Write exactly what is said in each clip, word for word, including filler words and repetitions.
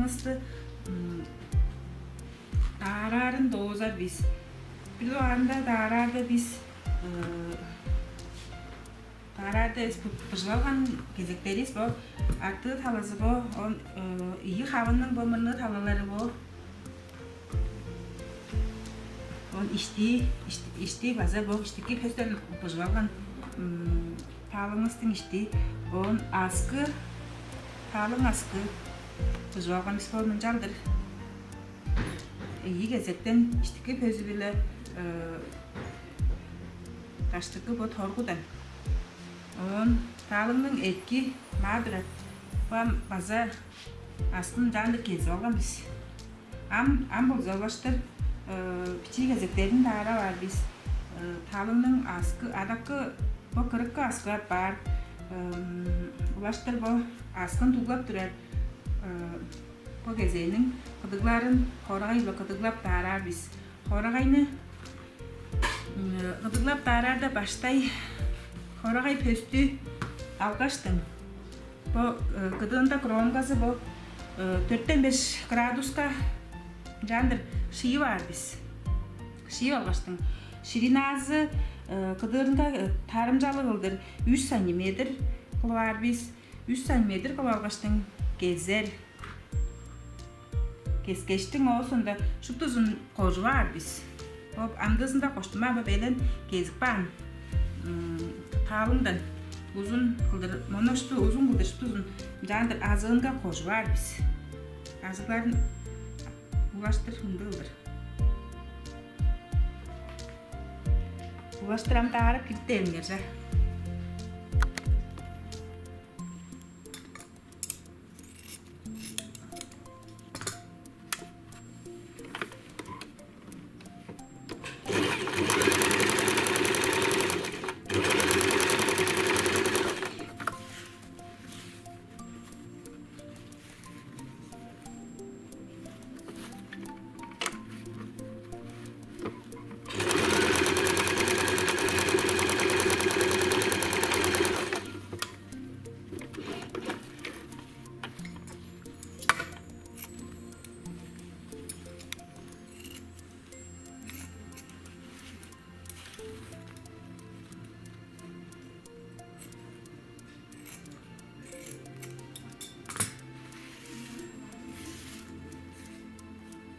Таалыңывысты даараарын доозар бис. Бир дугаарында даараарда бис, э, даараарда эс быжып алган кезектеривис бо, артыы талазы бо, он ийи хавының бо мурнуу талалары бо. Он иштии, ишти база бо иштики пөстен быжып алган таалыңывыстың иштии. Он аскы, таалың аскы быжып алган бис бо мынчалдыр. Ийи кезектен иштики пөзү-биле даштыкы бо торгудан. Он таалыңның эки маа турар. Бо ам база аскын мынчалдыр кезип алган бис. Ам, ам болза улаштыр бичии кезектерин даарап аар бис. Таалыңның аскы, адакы, бо кырыкы аскы апаар. Улаштыр бо аскын дуглап турар. Бо кезээниң кыдыгларын хорагай-биле кыдыглап даараар бис. Хорагайны кыдыглап даараарда баштай хорагай пөстү алгаштың. Бо кыдыында кромказы бо дөрттен беш градуска мынчалдыр шыйып аар бис. Шыйып алгаштың, шириназы кыдыынга таарымчалыг кылдыр үш сантиметр кылып аар бис. Үш сантиметр кылып алгаштың, кезер. Кескештиң оозунда шуптузун кожуп аар бис. Бо амдыызында коштумаа бо белен кезип каан таалыңдан узун кылдыр, моношту узун кылдыр шуптузун мынчалдыр азыынга кожуп аар бис. Азыгларын улаштыр ындыг кылдыр. Улаштыр ам даарап кирип дээриңер че.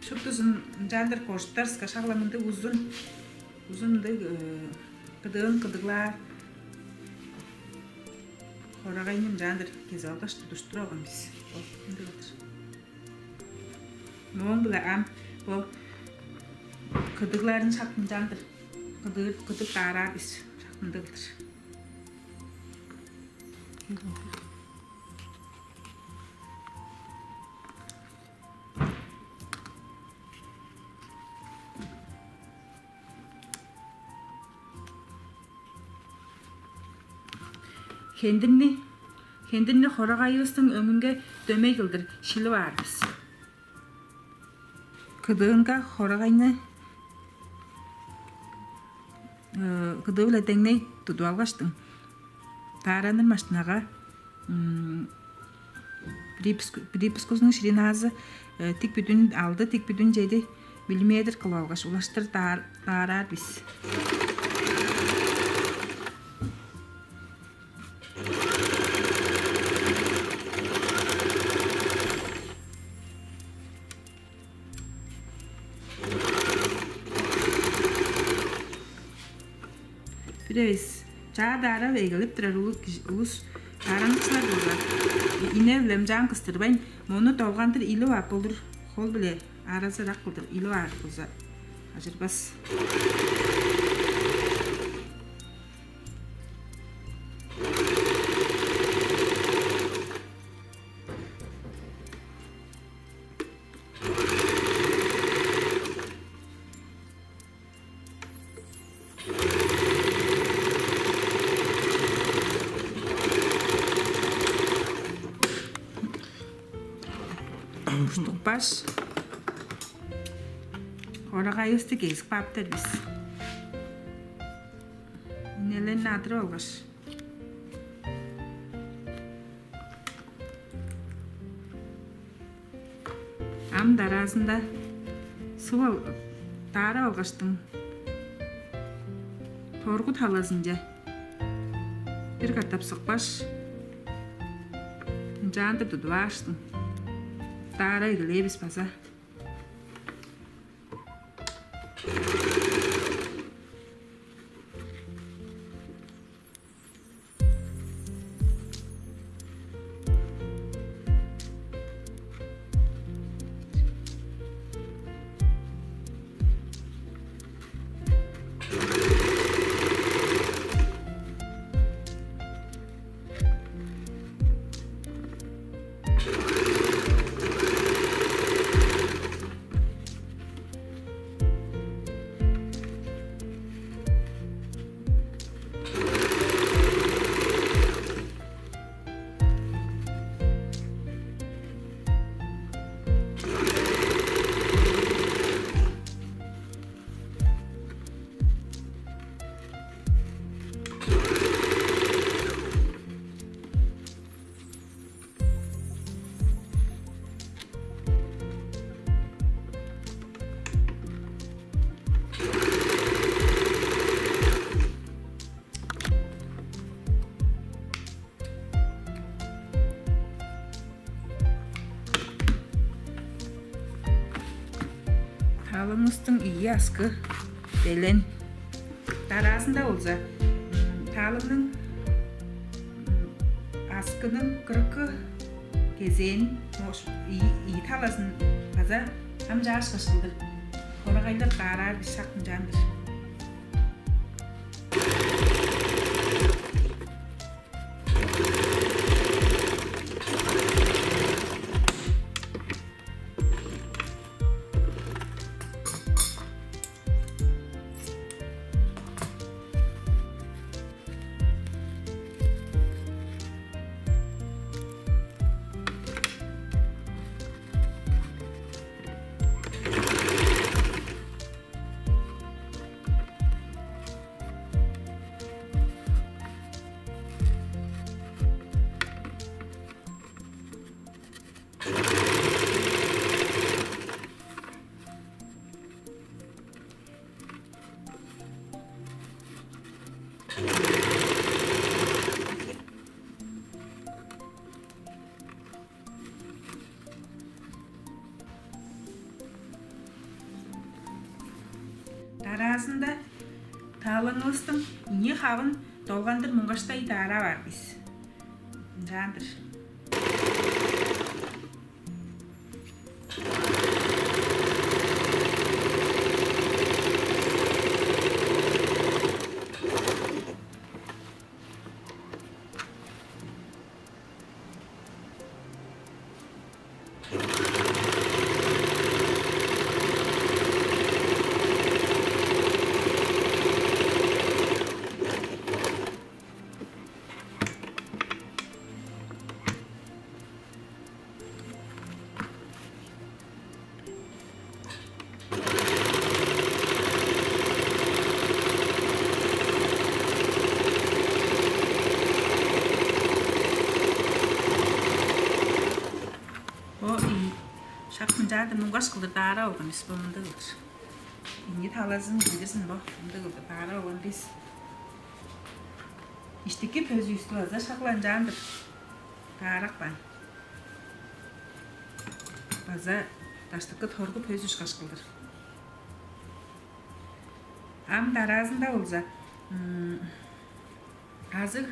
Шуптузун ынчалдыр кожуптарывыска, шак-ла мындыг узун, узун мындыг кыдыын кыдыглаар хорагайны ынчалдыр кезип алгаш, тудуштуруп алган бис. Ол мындыг-дыр. Мооң-биле ам бо кыдыгларын шак мынчалдыр кыдыыр, кыдып даараар бис. Шак мындыг-дыр. Хендирни, хендирни хорагайывыстың өңүнге дөмей кылдыр шилип аар бис. Кыдыынга хорагайны кыдыы-биле деңней тудуп алгаштың, даараныр машинага припуск-, припускузунуң шириназы тик бүдүн алды, тик бүдүн чеди миллиметр кылып алгаш, улаштыр даар-, даараар бис. Бир эвес чаа даарап эгелеп турар улу-, кижи-, улус, даараныкчылар болза, ине-биле ынчаан кыстырбайн, мону долгандыр илип ап болур, хол-биле аразы ырак кылдыр илип аар болза, ажырбас. Уштукпаш, хорагайывысты кезип кааптар бис. Инелерин адырып алгаш. Ам дараазында суп ал-, даарап алгаштың, торгу талазынче бир катап сыкпаш, ынчаандыр тудуп ааштың, даарай эгелээр бис база. Таалыңывыстың ийи аскы белен. Дараазында болза, м, таалыңның, м, аскының кырыкы кезээн, мош-, ийи, ийи талазын база ам чааш кышкылдыр хорагайлап даараар бис шак ынчаан-дыр. Дараазында таалыңывыстың ийи хавын долгандыр муңгаштай даарап аар бис. Ынчаан-дыр. Бо ин-, шак мынчаар-дыр, муңгаш кылдыр даарап алган бис, бо мындыг кылдыр. Ийи талазын билирзин, бо мындыг кылдыр даарап алган бис. Иштики пөзүвүстү база шак-ла ынчаан-дыр даарап каан. База даштыкы торгу пөзү ышкаш кылдыр. Ам дараазында болза, м, азыг,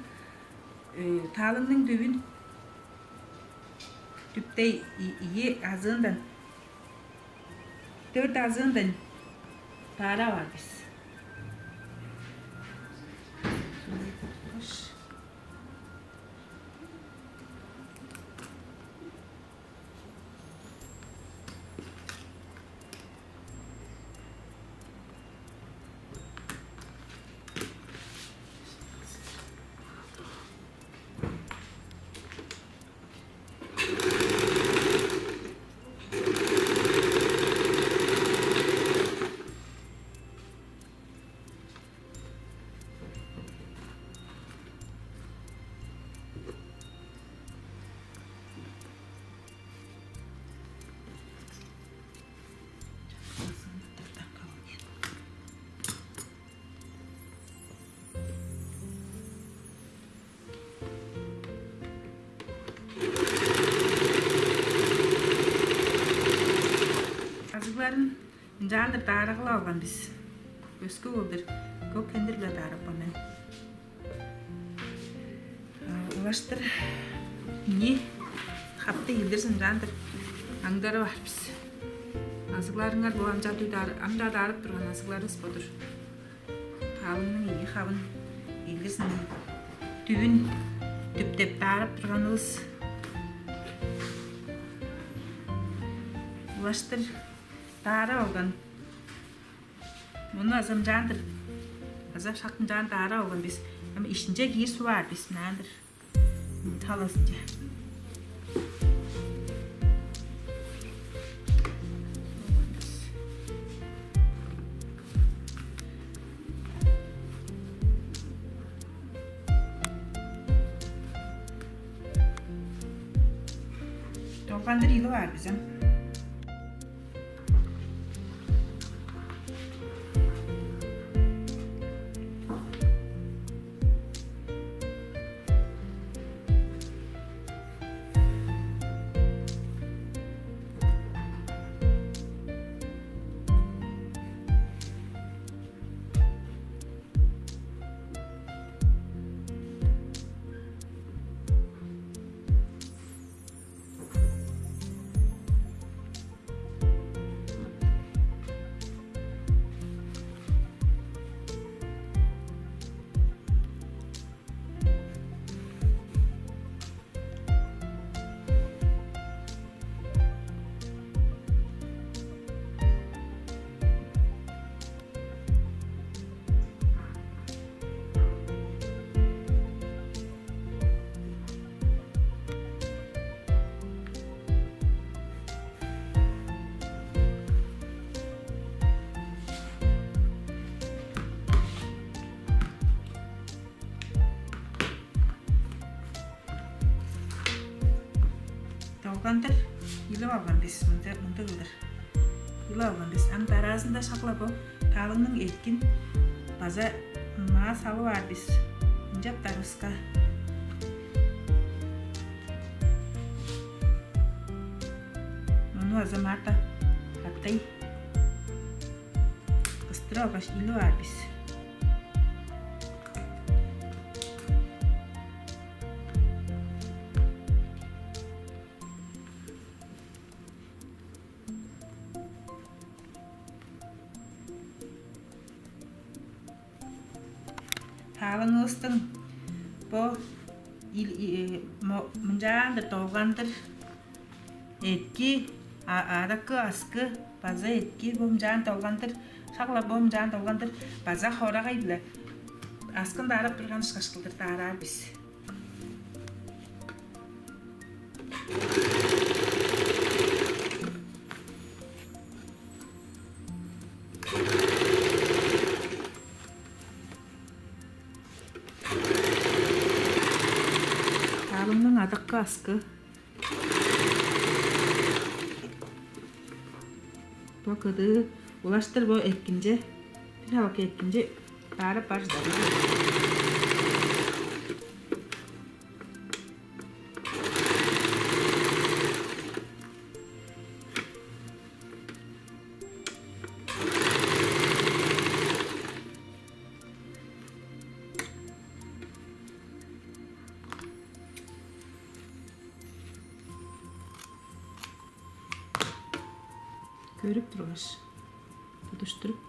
э, таалыңның дүвүн дүптей и-, ийи азыындан, дөрт азыындан даарап аар бис. Ынчаандыр даарагылап алган бис. Өске болдур, көк хендир-биле даарапкан мен. А, улаштыр, ийи хапты ийилдирзин ынчаандыр аңдары бар бис. Азыгларыңар бо амча дуу даар-, амча даарып турган азыгларывыс бодур. Таалыңның ийи хавын ийилдирзин, дүвүн дүптеп даарап турганывыс. Улаштыр даарап алган. Муну азамчаандыр, аза шактынчаан даарап алган бис. Ам ишинче киир суу аар бис мынаандыр. Талазынче. Долгандыр ийилип аар бис ам. Долгандыр ийилип алган бис, мында, мында кылдыр. Ийилип алган бис. Ам дараазында шак-ла бо таалыңның эркин база маа салып аар бис. Ынчап дарывыска. Муну база маарта катай кыстырып алгаш, ийилип аар бис. Таалыңывыстың бо ил-, и-, э, мо-, мынчаандыр долгандыр эрки, а-, адакы аскы база эрки, бо мынчаан долгандыр, шак-ла бо мынчаан долгандыр база хорагай-биле аскын даарап турган ышкаш кылдыр даараар бис. Таалыңның адакы аскы. Бо кыдыы улаштыр бо эркинче, бир тавакы эркинче баарап бар чыдар. Көрүп тургаш, тудуштуруп,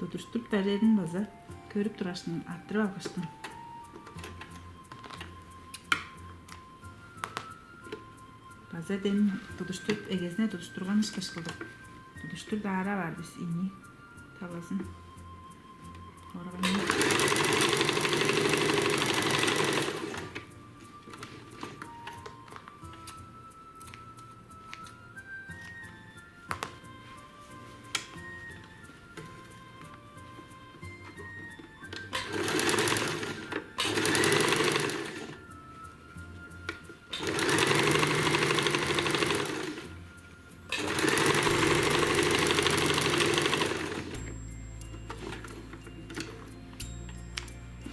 тудуштуруп берерин база көрүп тургаш, арттырып алгаштың. База дем тудуштуруп, эгезине тудуштурган ышкаш кылдыр. Тудуштур даарап аар бис ийи талазын. Органын.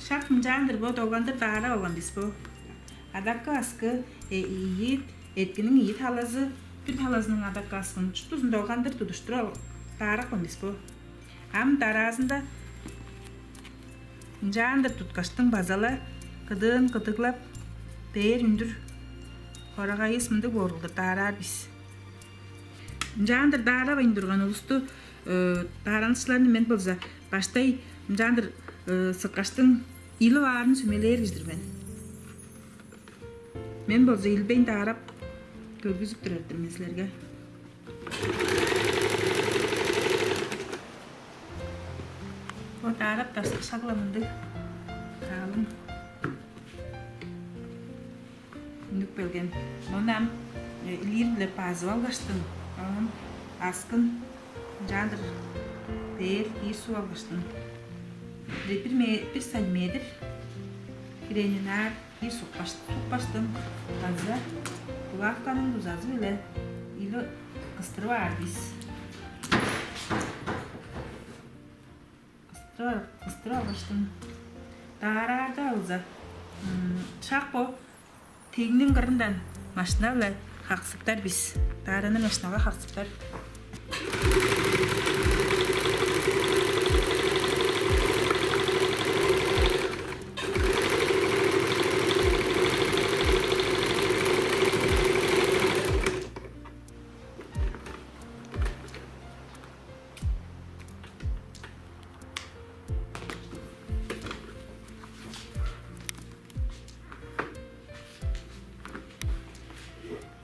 Шак мынчаандыр бо долгандыр даарап алган бис бо. Адакы аскы, э, ийи, эркиниң ийи талазы, бир талазының адакы аскын шуптузун долгандыр тудуштуруп ал-, даарапкан бис бо. Ам дараазында ынчаандыр туткаштың база-ла кыдыын кыдыглап, бээр үндүр хорагайывыс мындыг боор кылдыр даараар бис. Ынчаандыр дааравайн турган улусту, э, даараныкчыларны мен болза баштай ынчаандыр, э, сыккаштың илип аарын сүмелээр кижи-дир мен. Мен болза илбейн даарап, көргүзүп турар-дыр мен силерге. Бо даарап-даа шак-ла мындыг таалың үнүп келген. Ону ам, э, илиир-биле базып алгаштың, оон аскын ынчаандыр бээр киир суп алгаштың, бир, бир ме-, бир сантиметр хирени ынаар киир сукпаш-, сукпаштың, база булавканың дузазы-биле илип кыстырып аар бис. Кыстырып, кыстырып алгаштың, даараарда болза, м, шак бо тегниң кырындан машина-биле хаксыптар бис. Даараныр машинага хаксыптар.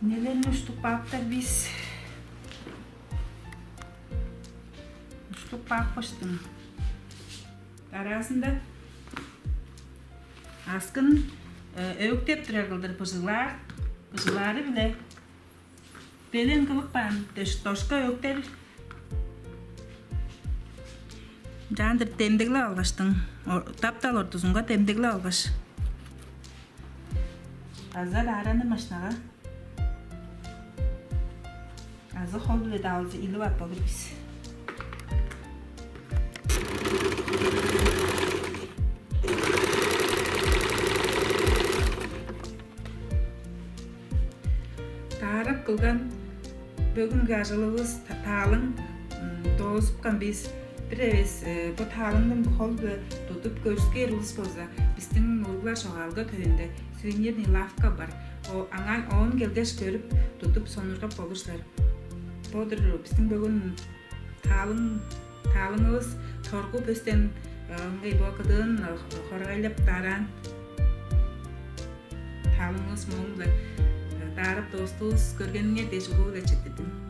Инелерни уштуп кааптар бис. Уштуп каапкаштың, аразында аскын, э, өөктеп турар кылдыр быжыглаар, быжыглаары-биле белен кылып каан деш-, дошка өөктер. Ынчаандыр демдеглеп алгаштың, о-, таптал ортузунга демдеглеп алгаш, база даараныр машинага азы хол-биле-даа болза илип ап болур бис. Даарап кылган бөгүнгү ажылывыс та-, таалың, м, доозупкан бис. Бир эвес, э, бо таалыңны хол-биле тудуп көрүксээр улус болза, бистиң уруглар чогаалга төвүнде сувенирный лавка бар. О, аңаа, оон келгеш көрүп, тудуп, сонуургап болур силер. Бо-дур бистиң бөгүн таалың, таалыңывыс торгу пөстен, э, ыңай бо кыдыын, э, хоргайлап даараан. Таалыңывыс мооң-биле, э, даарап доостувус, көргениңер дээш улуу-биле четтирдим.